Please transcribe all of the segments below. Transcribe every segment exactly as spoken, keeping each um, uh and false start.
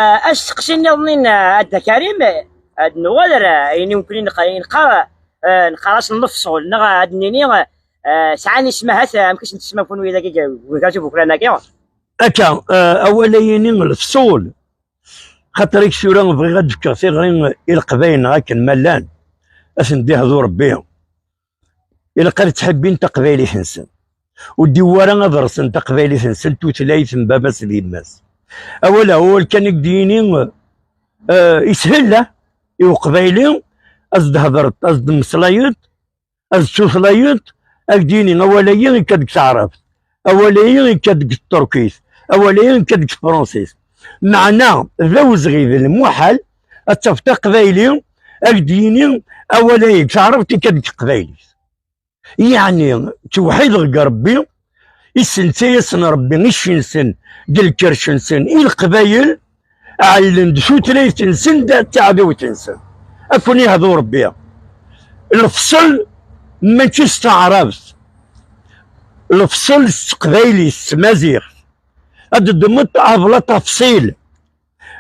Ah, asteqsi nniḍen, ah, a Dda Karim, ah, ad nuɣal ar, ah, ayen iweklen neq-, neqqar, ah, neqqar-asen lefṣul, neɣ ad nini, ah, sɛan isem ahat, ah, amek i sen-tsemma kunwi dagi deg ugerruj ubuklan-agi? Akka, ah, awal-ayini lefṣul, xaṭer-ik tura bɣiɣ ad d-fkeɣ tiɣri i Leqbayel neɣ akken ma llan, ad ten-d-ihdu Rebbi. Ilaq ad ttḥibbin taqbaylit-nsen. Ur d-iwwi ara ad rsen taqbaylit-nsen, tutlayt n baba-s d yemma-s. Awal, awal kan i k-d-yini, eh, ishel, ah, i uqbayli, ad s-d-hedreḍ, ad s-d-mmeslayeḍ, ad s-d-tutlayeḍ, ad k-d-yini awal-agi ikka deg taɛrabt, awal-agi ikka deg tṭurkit, awal-agi ikka deg tefransist. Meɛna d awezɣi d lmuḥal ad tafeḍ aqbayli ad k-d-yini awal-agi deg taɛrabt ikka deg teqbaylit. Yeɛni, ttewḥideɣ deg Rebbi, isensa-yasen Rebbi icci-nsen, deg lkerc-nsen, i Leqbayel, ɛellen-d tutlayt-nsen d taɛdawt-nsen. Ad ken-ihdu Rebbi. Lefṣel mačči s taɛrabt, lefṣel s teqbaylit, s tmaziɣt. Ad d-ddmeḍ abla tafṣil,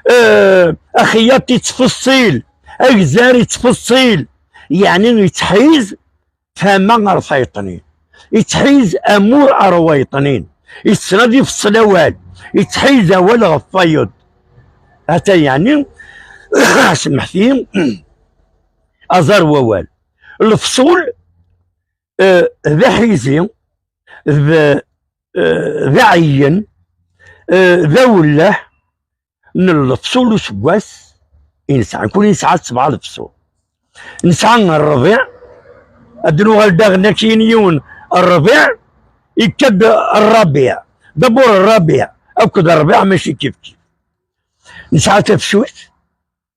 eh, axeyyaṭ ittfeṣṣil, agzar ittfeṣṣil, yeɛni ittḥiz tama ɣer tayeṭnin, ittḥiz amur ɣer wayeṭnin, yessen ad ifeṣṣel awal, ittḥiz awal ɣef wayeḍ. Ata yeɛni, semḥet-iyi, aẓar n wawal. Lefṣul, eh, d aḥizi, d, eh, d aɛeyyen, eh, d awellah, n lefṣul useggas i nesɛa. Nekkni nesɛa sebɛa lefṣul. Nesɛa rrbiɛ, ad nuɣal daɣen akkin yiwen rrbiɛ, ikka-d rrabiɛ. Dabur rrabiɛ akked rrbiɛ mačči kifkif. Nesɛa tafsut,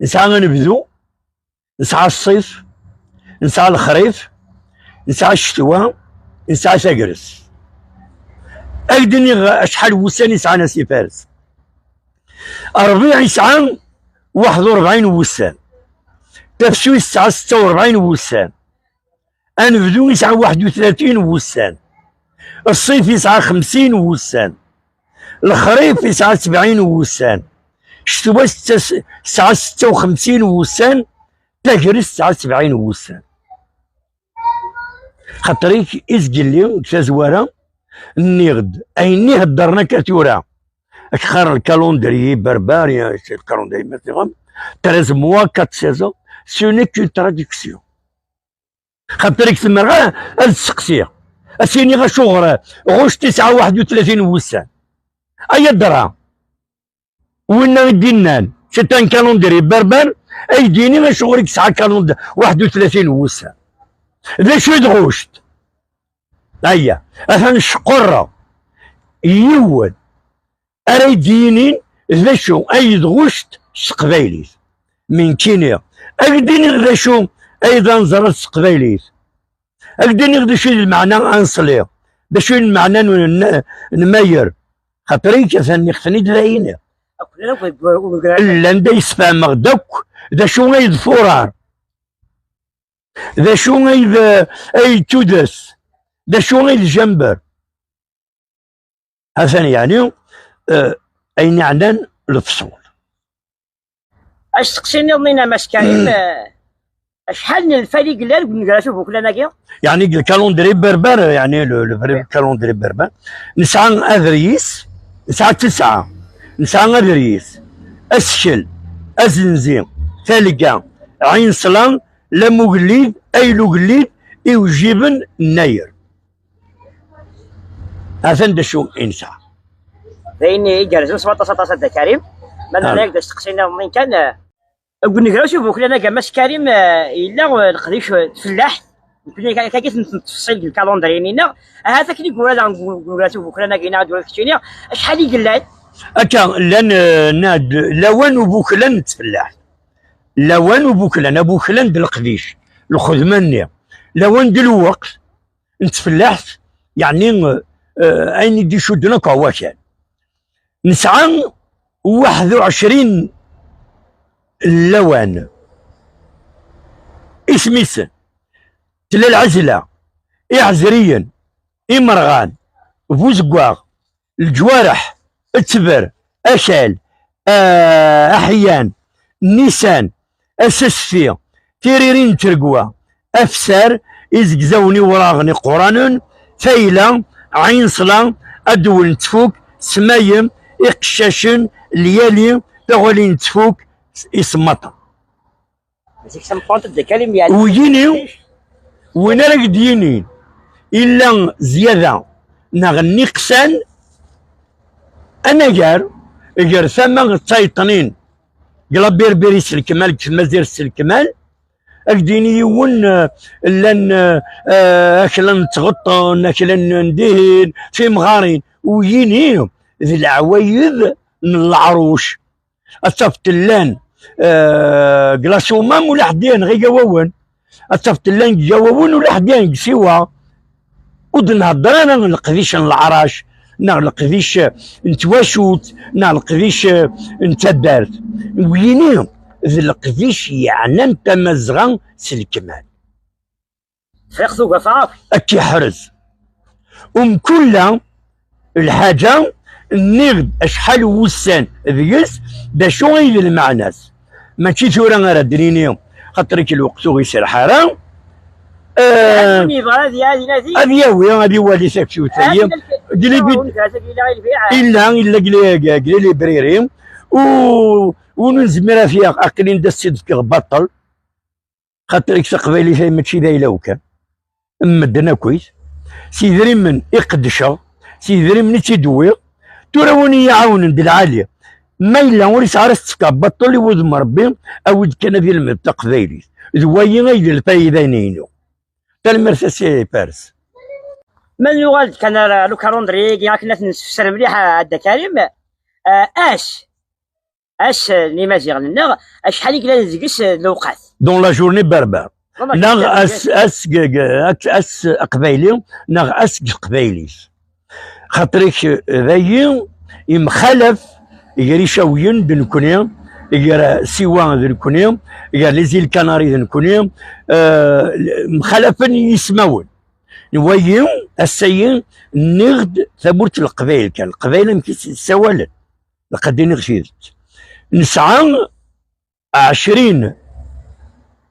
nesɛa anebdu, nesɛa ṣṣif, nesɛa lexrif, nesɛa ccetwa, nesɛa tagrest. Ad k-d-iniɣ acḥal n wussan i sɛan asif-ines. Rrbiɛ yesɛa waḥed u rebɛin n wussan. Tafsut tesɛa setta u rebɛin n wussan. Anebdu yesɛa waḥed u tlatin n wussan. Ṣṣif yesɛa xemsin n wussan. Lexrif yesɛa sebɛin n wussan. Ccetwa setta, tesɛa setta u xemsin n wussan. Tagrest tesɛa sebɛin n wussan. Xaṭer-ik i zgelli deg tazwara, nniɣ-d ayen i heddren akka tura. Ak qqaren le calendrier berbère, ya, c'est le calendrier, ma tebɣam, treize mois, quatre saisons, ce n'est qu'une traduction. Xaṭer-ik zemreɣ ad, ad sseqsiɣ, ad s-iniɣ acuɣer ɣuct tesɛa waḥed u tlatin n wussan. Ay adra, winna i d-innan, c'est un calendrier berbère, ay d-yini acuɣer i yesɛa calendrier waḥed u tlatin n wussan. D acu i d ɣuct? Aya, atan ceqqurreɣ yiwen ara yi-d-yinin d acu ay d ɣuct s teqbaylit. Mi nekkini, ad k-d-iniɣ d acu ay d anẓar s teqbaylit. Ad k-d-iniɣ d acu i d lmeɛna aneṣli, d acu i d lmeɛna n, n, n mayer. Xaṭer-ik atan nniɣ-ten-id d ayen. Llan da yessefhameɣ-d akk d acu ay d furar, d acu ay d, ay d tudert, d acu ay d jamber. Atan yeɛni, eh, ayen yeɛnan lefṣul. Asteqsi nniḍen-ina, Mass Karim, eh, acḥal n lfal i yellan deg unegrasu ubuklan-agi? Yeɛni deg lkalendri berber, yeɛni le, le vrai calendrier berber, nesɛa aderyis, nesɛa tesɛa, nesɛa aderyis, askel, azenzi, talga, ɛin ṣṣlan, lamugellid, aylugellid, iwjiben, nnayer. Atan d acu i nesɛa. D ayen igerrzen s waṭas, aṭas, a Dda Karim. Ma nella-yak-d asteqsi nniḍen kan, eh, deg unegraw s ubuklan-agi, a Mass Karim, eh, yella, eh, leqdic, eh, tfellaḥt. Nekkni akka, akka i ten-nettfeṣṣil deg lkalendrier-nni-nneɣ. Ahat akken i yura daɣen deg unegraw s ubuklan-agi-nneɣ, ad d-waliḍ keččini, acḥal i yellan? Akka, llan, eh, nna-d lawan ubuklan n tfellaḥt. Lawan ubuklan, abuklan d leqdic, lxedma-nni. Lawan d lweqt n tfellaḥt, yeɛni, eh, eh, ayen i d-icudden akk wakal. Nesɛa waḥed u ɛecrin n lawan. Isem-is tella Lɛezla, Iɛezriyen, Imerɣan, Buzeggaɣ, Leǧwareḥ, Ttber, Akal, eh, Aḥeyyan, Nisan, Asasfi, Tiriri n Tregwa, Afsar, Izegzawen Iwraɣen Iquranen, Tayla, Ɛin Ṣla, Adwel n Tfuk, Smayem, Iqeccacen, Lyali, Taɣulin n Tfuk, Isemmaṭen. Wiyini, win ara k-d-yinin illa zzyada neɣ nniqsan anagar gar tama d tayeṭnin deg la Berbérie s lekmal, deg tmazirt s lekmal, ad k-d-yini yiwen, eh, llan, eh, eh, aklan n tɣeṭṭen, aklan n dihin, timɣarin, wiyini d leɛwayed n leɛruc. Ad tafeḍ llan, eh, deg la Soummam ula ḥedd yenɣa Igawawen. Ad tafeḍ llan deg Igawawen ula ḥedd yenɣa deg Siwa. Ur d-nhedder ara leqdic n leɛrac, neɣ leqdic n twacult, neɣ leqdic n taddart. Wiyini d leqdic yeɛnan Tamazɣa s lekmal. Friɣ tugafa akk. Ad k-iḥrez. Umkulla lḥaǧa, nniɣ-d acḥal n wussan deg-s, d acu ay d lmeɛna-s. Mačči tura ara d-nini, xaṭer-ik lweqt ur iserreḥ ara. Eh, win yebɣa ad yawi, ad yawi, ad iwali taktubt-ayi. Illa, illa deg li, deg li libriri. U win ur nezmir ad t-yaɣ, aql-in d as-tt-id-fkeɣ baṭel. Xaṭer-ik taqbaylit-ayi mačči d ayla-w kan. N medden akkit. S yidrimen i qeddceɣ, s yidrimen i tt-id-wwiɣ. Tura win i yi-iɛawnen d lɛali. Ma yella ur yesɛi ara s-tefka baṭel i wudem n Rebbi, awi-d kan ad ilmed taqbaylit. D wayi ay d lfayda-inu. Tanemmirt a Si Fares. Ma nuɣal-d kan ar le calendrier-agi akken ad t-nessefser mliḥ a Dda Karim, eh, ass ass n Imaziɣen-nneɣ, acḥal i yellan deg-s lewqat? Dans la journée berbère. Neɣ ass, ass, ass aqbayli, neɣ ass deg teqbaylit. Xaṭer-ik, dayi, imxalaf gar Icawiyen d nekni, gar Siwa d nekni, gar les îles Canaries d nekni, eh, mxalafen yismawen. Wayi, ass-ayi, nniɣ-d tamurt n Leqbayel kan. Leqbayel amek i s-ssawalen? Lqad iniɣ tidet. Nesɛa ɛecrin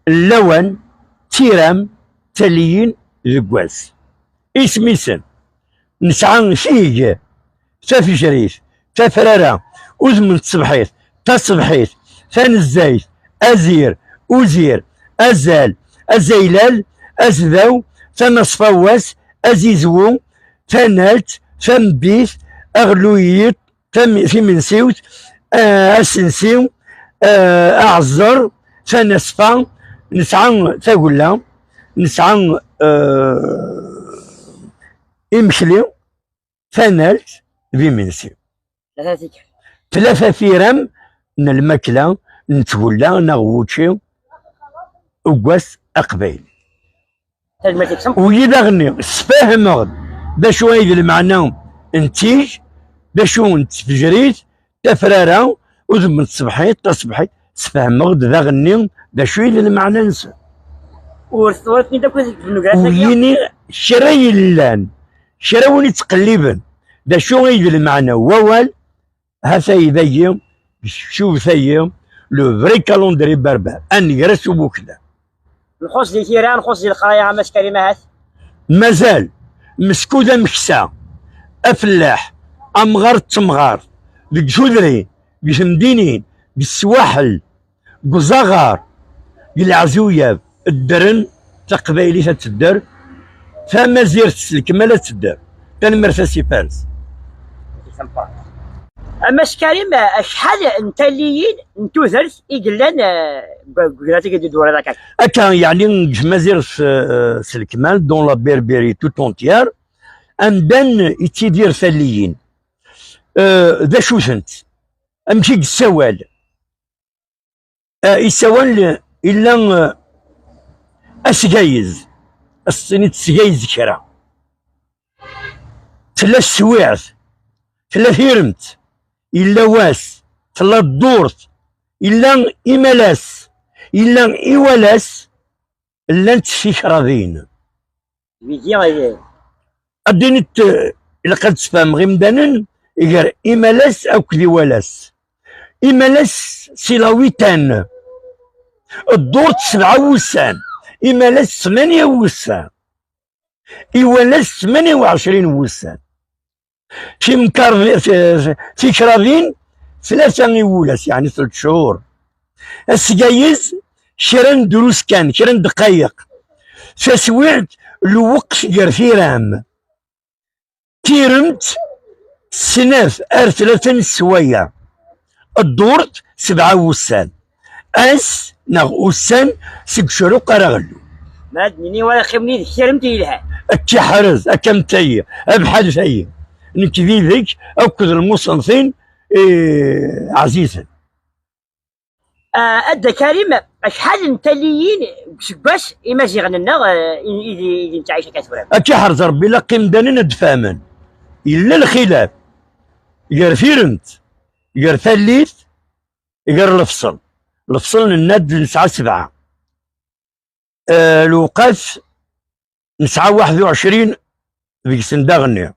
n lawan, tiram, taliyin deg wass. Isem-isen. Nesɛa tig, tafejrit, tafrara, udem n tṣebḥit, taṣebḥit, tanezzayt, azir, uzir, azal, azaylal, azdaw, tanaṣfa n wass, azizwu, tanalt, tameddit, aɣluyiṭ, tam-, timensiwt, eh, asensi, eh, aɛeẓẓer, tanasfa, nesɛa tagella, nesɛa, eh, imekli, tanalt d imensi. Tlata tiram n lmakla n tgella neɣ wučči uggas aqbayli. Tanemmirt-ik. Wigi daɣenni, sfahmeɣ-d d acu ay d lmeɛna n tig, d acu n tfejrit, tafrara, udem n tṣebḥit, taṣebḥit, sfahmeɣ-d daɣenni d acu ay d lmeɛna-nsen. Ur t-, ur ten-id akk deg tebnugra-agi. Wigini kra yellan, kra win ittqelliben d acu ay d lmeɛna n wawal, ha-t-ay dagi, deg tcubt-ayi, le vrai calendrier berbère, anegra s ubukda. Nxuṣ di tira, nxuṣ di leqraya, a Mass Karim, ahat? Mazal, meskud ameksa, afellaḥ, amɣar d temɣart, deg tudrin, deg temdinin, deg sswaḥel, deg uzaɣar, deg leɛzuyab, ddren, taqbaylit ad tedder, tamazirt s lekmal ad tedder. Tanemmirt a Si Fares. A Mass Karim, acḥal n talliyin n tudert i yellan, eh, deg, deg, deg, deg, deg, deg, akka, yeɛni, deg tmazirt, eh, s lekmal, dans la Berbérie tout entière, anda yettidir talliyin, eh, d acu-tent? Amek i yessawal? Eh, yessawal illa, eh, asgayez, ad s-tiniḍ tesgayez kra. D Tella teswiɛt, tella tiremt, yella wass, tella ddurt, yella imalas, yella iwalas, llant tikraḍin. Ad d-iniḍ, eh, ilaq ad d-sfehmeɣ imdanen gar imalas akked iwalas. Imalas, c'est la huitaine. Ddurt, sebɛa wussan. Imalas, tmanya wussan. Iwalas, tmanya u ɛecrin wussan. Timkar-, t-, t-, tikraḍin, tlata iwulas, yeɛni tlet cchur. Asgayez, kra n drus kan, kra n ddqayeq. Taswiɛt, lweqt gar tiram. Tiremt, snat ar tlata n sswayeɛ. Ddurt, sebɛa wussan. Ass neɣ ussan seg ucruq ar aɣellu. Ma ad nini wara qqimen yid-k tiremt yelhan. Akka ḥrez, akka am tayi, abḥal tayi. Nekk d yid-k akked lmuṣentin, eh, ɛzizen. Ah, a Dda Karim, acḥal n talliyin deg useggas Imaziɣen-nneɣ, eh, i, i, i, i nettɛic akka tura? Akka ḥrez Rebbi, ilaq imdanen ad d-fehmen. Yella lxilaf gar tiremt, gar tallit, gar lefṣel. Lefṣel nenna-d nesɛa sebɛa. Eh, lewqat nesɛa waḥed u ɛecrin deg-sen daɣenni.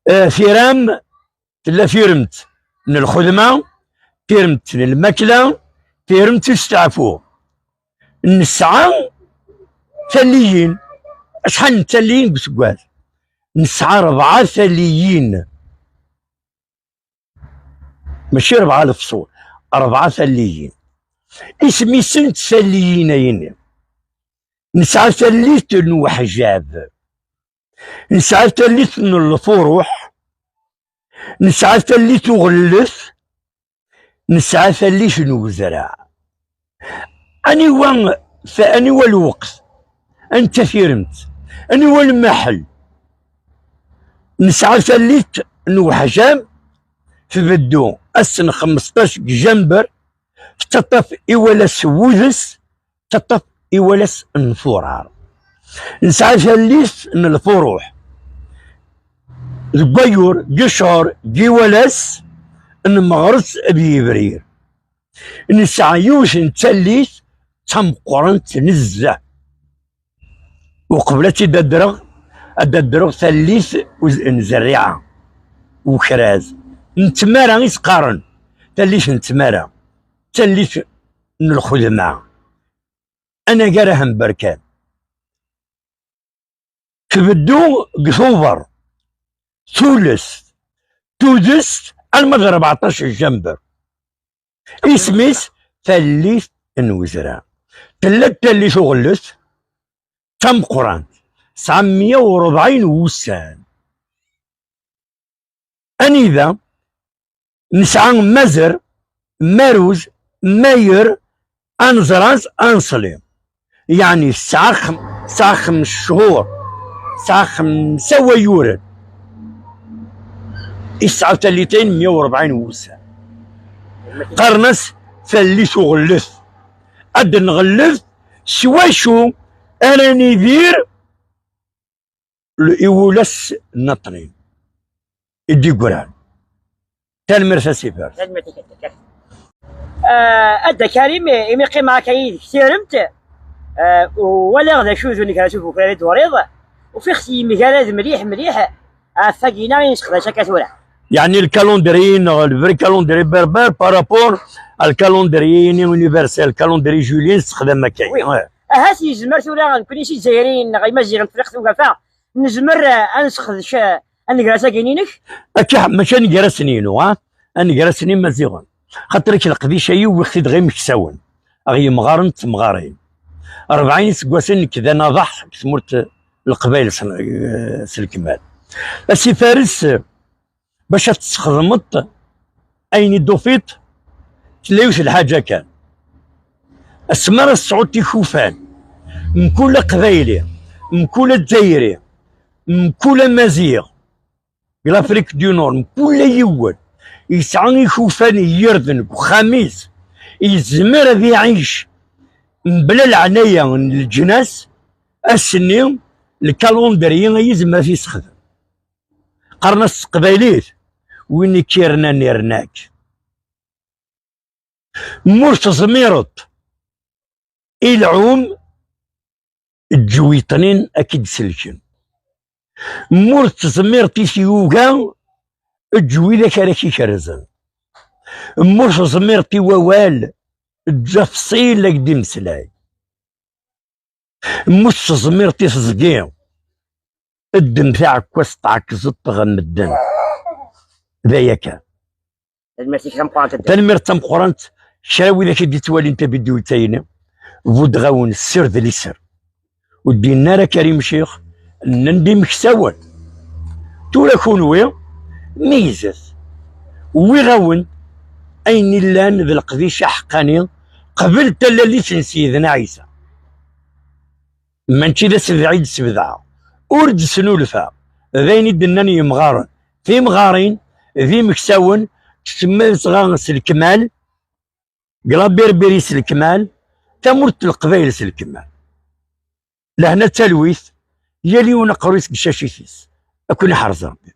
Eh, tiram, tella tiremt n lxedma, tiremt n lmakla, tiremt n usteɛfu. Nesɛa talliyin. Acḥal n talliyin deg useggas? Nesɛa rebɛa talliyin. Mačči rebɛa lefṣul, rebɛa talliyin. Isem-isent talliyin-ayini. Nesɛa tallit n uḥjab. Nesɛa tallit n lfuruḥ. Nesɛa tallit uɣellet. Nesɛa tallit n uzraɛ. Aniwa, aniwa lweqt? Anta tiremt? Aniwa lmaḥel? Nesɛa tallit n uḥjam, tbeddu ass n xmesṭac deg jamber, tettaṭṭaf iwalas n wudes, tettaṭṭaf iwalas n furar. Nesɛa tallit n lfuruḥ. Deg wayyur, deg cchur, deg iwalas n meɣres d yebrir. Nesɛa yiwet n tallit d tameqqrant nezzeh. Uqbel ad tt-id-adreɣ, ad d-adreɣ tallit uz-, n zerriɛa, ukraz, n tmara i s-qqaren, tallit n tmara, tallit n lxedma, anagar ahember kan. Tbeddu deg Tubeṛ, tules, tudest, alma d rbeɛṭac jamber. Isem-is tallit n uzra. Tella-d tallit uɣellet, d tameqqrant, tesɛa meyya u rebɛin wussan. Anida nesɛa Mazer, Maruz, Mayer, Aneẓraz, Aneṣli. Yeɛni tesɛa xem-, tesɛa xems cchur, tesɛa xemsa wayyuren. I tesɛa tallit-ayin meyya u rebɛin wussan. Qqaren-as tallit uɣellet. Ad nɣellet s wacu ara nidir l-, i wulas n Naṭnin i d-yeggran. Tanemmirt a Sifers. Tanemmirt i kent. Ah, a Dda Karim, imi qqimeɣ akka yid-k tiremt, ah, u walaɣ d acu d unegra s ubukrari d-turiḍ, ufiɣ-t yemgarad mliḥ, mliḥ ɣef wagina i nesseqdac akka tura. Yeɛni le calendrier-nneɣ, le vrai calendrier berbère par rapport à le calendrier universel, le calendrier julien, nessexdam akka. Oui. Ouais. Ahat yezmer tura nekkni s Izzayriyen neɣ Imaziɣen n Tefriqt Ugafa, nezmer, eh, ad nesxedc, eh, anegra-agi-inek? Akka, mačči anegra-sen-inu, ha? Anegra-sen Imaziɣen. Xaṭer-ik leqdic-ayi uwiɣ-t-id ɣer imeksawen, ɣer yemɣaren d temɣarin. Rebɛin iseggasen nekk d anaḍaḥ deg tmurt n Leqbayel s, eh, s lekmal. Asifares, bac ad tesxedmeḍ ayen i d-tufiḍ, tella yiwet lḥaǧa kan. Asmi ara tesɛuḍ ikufan, mkul aqbayli, mkul azzayri, mkul amaziɣ, deg l'Afrique du Nord, mkul yiwen yesɛa ikufan n yirden deg uxxam-is, yezmer ad iɛic mebla leɛnaya n leǧnas, ass-nni, lkalendriye ay yezmer ad t-yessexdem. Qqaren-as s teqbaylit, win i k-irnan irnak. M'ur tezmireḍ i lɛum, eǧǧ wiṭnin ad k-id-selken. M'ur tezmireḍ i tyuga, eǧǧ widak ara k-ikerzen. M'ur tezmireḍ i wawal, eǧǧ afṣil ad k-d-imeslay. M'ur tezmireḍ i teẓgi, ddem taɛekkazt tɛekkzeḍ-t ɣer medden. D aya kan. Tanemmirt-ik tameqqrant a dda. Tanemmirt tameqqrant. Kra widak i d-ittwalin tabidyut-ayini, buddeɣ-awen sser d liser. Ur d-yenna ara Karim Cix, nnan-d imeksawen. Tura kunwi, meyyzet. Wwiɣ-awen ayen illan d leqdic aḥeqqani qbel talalit n Sidna Ɛisa. Mačči d asedɛi i d-sebdɛeɣ, ur d-snulfaɣ. D ayen i d-nnan yemɣaren, timɣarin d imeksawen, tsemma dɣa s lekmal, deg la Berbérie s lekmal, tamurt n Leqbayel s lekmal. Lehna d talwit, yal yiwen aqerru-is deg tcacit-is. Ad ken-iḥrez Rebbi.